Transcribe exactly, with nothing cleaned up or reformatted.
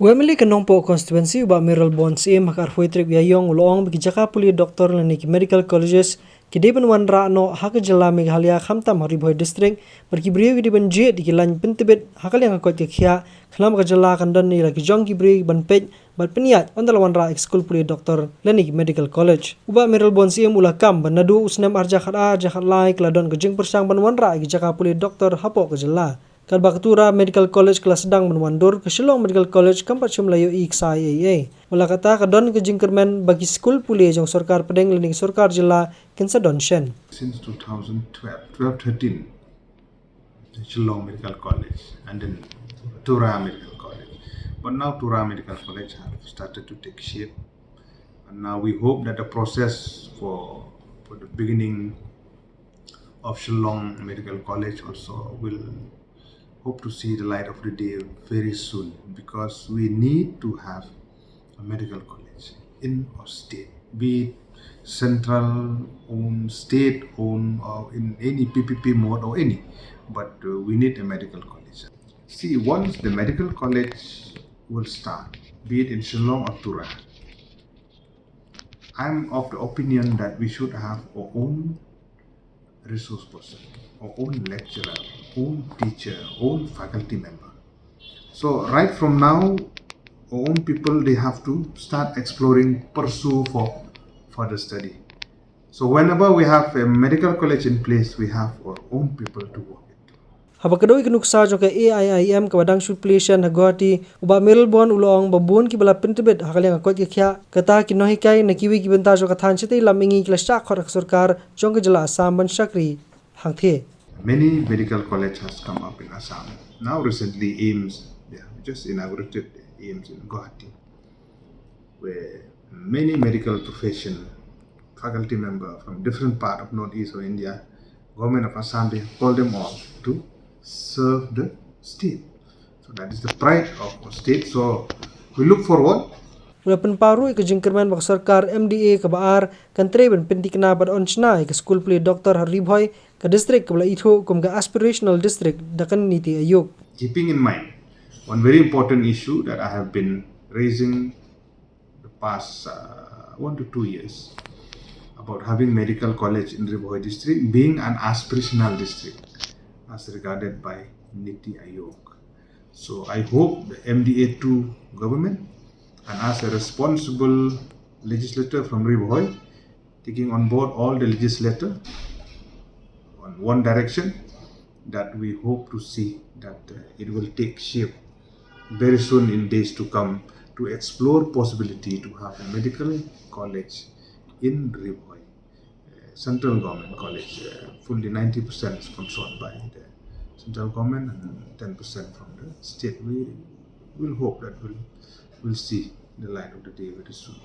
U M L A ka Nongpoh constituency u Bah Mayralborn Syiem ha ka arphew tarik u Ïaïong u la ong ba ki jaka pule doktor lane ki medical colleges ki dei ban wanrah noh ha ka jylla Meghalaya khamtam ha Ri Bhoi District bad ki briew ki dei ban jied ïa ki lain pyntbit ha ka liang ka koit ka khiah khnang ba ka jylla kan don ïa la ki jong ki briew ban peit bad pynïaid ynda la wanrah ïa ki skul pule doktor lane ki medical college. U Bah Mayralborn Syiem u la kam ba naduh u snem ar hajar khatar, ar hajar khatlai ka la don ka jingpyrshang ban wanrah ïa ki jaka pule doktor hapoh ka jylla. Katba ka Tura Medical College ka la sdang ban wan dur, ka Shillong Medical College kam pat shym la ïohi ksai ei ei. Wat la katta ka don ka jingkyrmen ba ki skul pule jong sorkar pdeng lane ki sorkar jylla kin sa don shen. Since two thousand twelve, twelve thirteen, the Shillong Medical College and then Tura Medical College. But now Tura Medical College have started to take shape. And now we hope that the process for, for the beginning of Shillong Medical College also will hope to see the light of the day very soon, because we need to have a medical college in our state, be it central owned, state owned, or in any P P P mode or any. But uh, we need a medical college. See, once the medical college will start, be it in Shillong or Tura, I'm of the opinion that we should have our own resource person, our own lecturer, own teacher, own faculty member. So right from now, our own people, they have to start exploring, pursue for further study. So whenever we have a medical college in place, we have our own people to work with. Haba kdew ïa ka nuksa jong ka A I I M kaba dang shu plie shen ha Guwahati, u Bah Mayralborn u la ong ba bun kiba la pyntbit ha ka liang ka koit ka khiah, kata ki nonghikai na kiwei ki bynta jong ka thaiñ shatei lam mihngi ki la shah khot ha ka sorkar jong ka jylla Assam ban shakri hangthie. Many medical college has come up in Assam. Now recently AIIMS, they have just inaugurated AIIMS in Guwahati, where many medical profession, faculty member from different part of northeast of India, government of Assam, they have called them all to serve the state. So that is the pride of our state. So we look forward. U la pynpaw ruh ïa ka jingkyrmen ba ka sorkar M D A kaba ar kan trei ban pynthikna bad yn shna ïa ka skul pule doktor ha Ri Bhoi, ka district kaba la ithuh kum ka aspirational district da ka NITI Aayog. Keeping in mind one very important issue that I have been raising the past uh, one to two years about having medical college in Ri Bhoi district being an aspirational district as regarded by NITI Aayog. So I hope the M D A two government and as a responsible legislator from Ri Bhoi, taking on board all the legislator on one direction, that we hope to see that uh, it will take shape very soon in days to come to explore possibility to have a medical college in Ri Bhoi. Uh, central government college, uh, fully ninety percent sponsored by the central government and ten percent from the state. We will hope that we'll, we'll see the light of the day very soon.